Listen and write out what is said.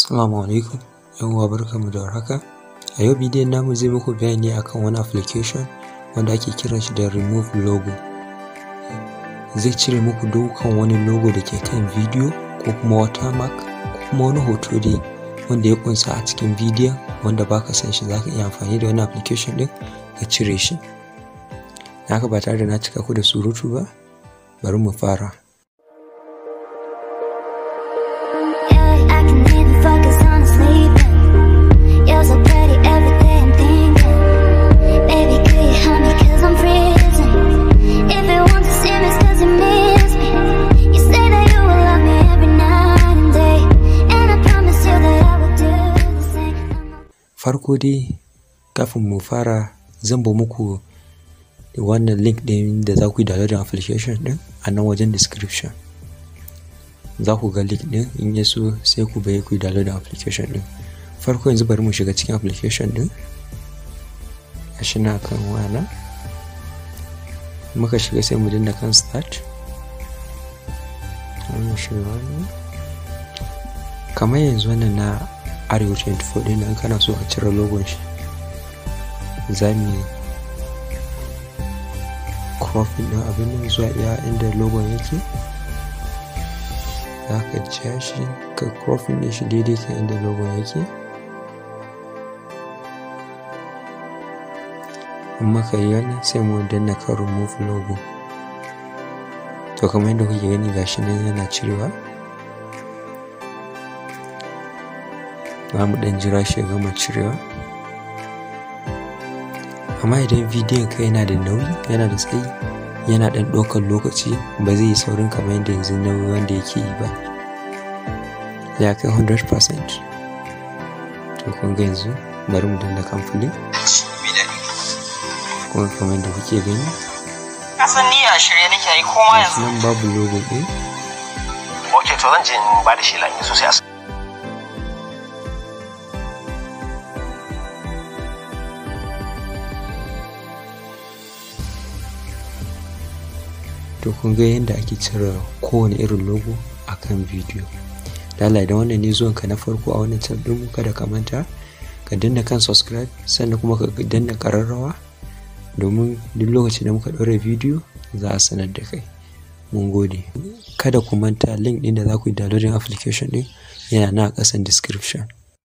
Assalamu alaikum, ‘yan uwa, barkanmu da warhaka. A yau bidiyon namu zai muku bayani akan wani application wanda ake kiran shi da remove logo. Zai cire muku dukkan wani logo da ke kan bidiyo, ko kuma watermark, ko kuma wani hoto dai wanda ya ƙunsa a cikin bidiyon wanda baka son shi. Zaka iya amfani da wannan application ɗin ka cire shi. Haka ba tare da na cika ku da surutu ba, bari mu fara. Yeah, I can even focus on sleeping. You're so pretty every day I'm thinking. Baby, could you help me, 'cause I'm freezing. If you want to see me, it's 'cause you miss me. You say that you will love me every night and day, and I promise you that I will do the same. I'm not Farko dai, kafin mu fara, zan ba muku wannan link ɗin da za ku yi downloading application ɗin a nan wajen description. Za ku ga link ɗin, in ya so sai ku bai ku yi downloading application ɗin. Farko yanzu bari mu shiga cikin application ɗin. Gashi na kan wayana. Muka shiga, sai mu danna kan start. Bari mu shiga wannan. Kamar yanzu wannan na Arewa 24 ɗin nan, kana so ka cire logon shi, za mu yi cropping ɗin abin nan zuwa iya inda logon yake. Za ka ja shi ka cropping ɗin shi daidai kan inda logon yake. In muka yi wannan, sai mu danna kan remove logo. To, kamar yadda kuke gani, gashi nan yana cirewa. Za mu ɗan jira shi ya gama cirewa. Amma idan bidiyon ka yana da nauyi, yana da tsayi, yana ɗan ɗaukar lokaci, ba zai yi saurin kamar yadda yanzu nauyi wanda yake yi ba. Ya kai 100%. To, kun ga yanzu bari mu danna kan play. Kun ga kamar yadda kuke gani, Ka san ni a shirye nake yi koma gashi yanzu. nan babu logo ɗin. Ok, to zan je in ba da shela in so sai a To, kun ga yadda ake cire kowane irin logo a kan bidiyo. Lala, idan wannan ne zuwanka na farko a wannan channel ɗinmu, kada ka manta ka danna kan subscribe, sannan kuma ka danna ƙararrawa, domin duk lokacin da muka ɗaura bidiyo za a sanar da kai. Mun gode. Kada ku manta, link ɗin da za ku yi downloading application ɗin yana nan a ƙasan description.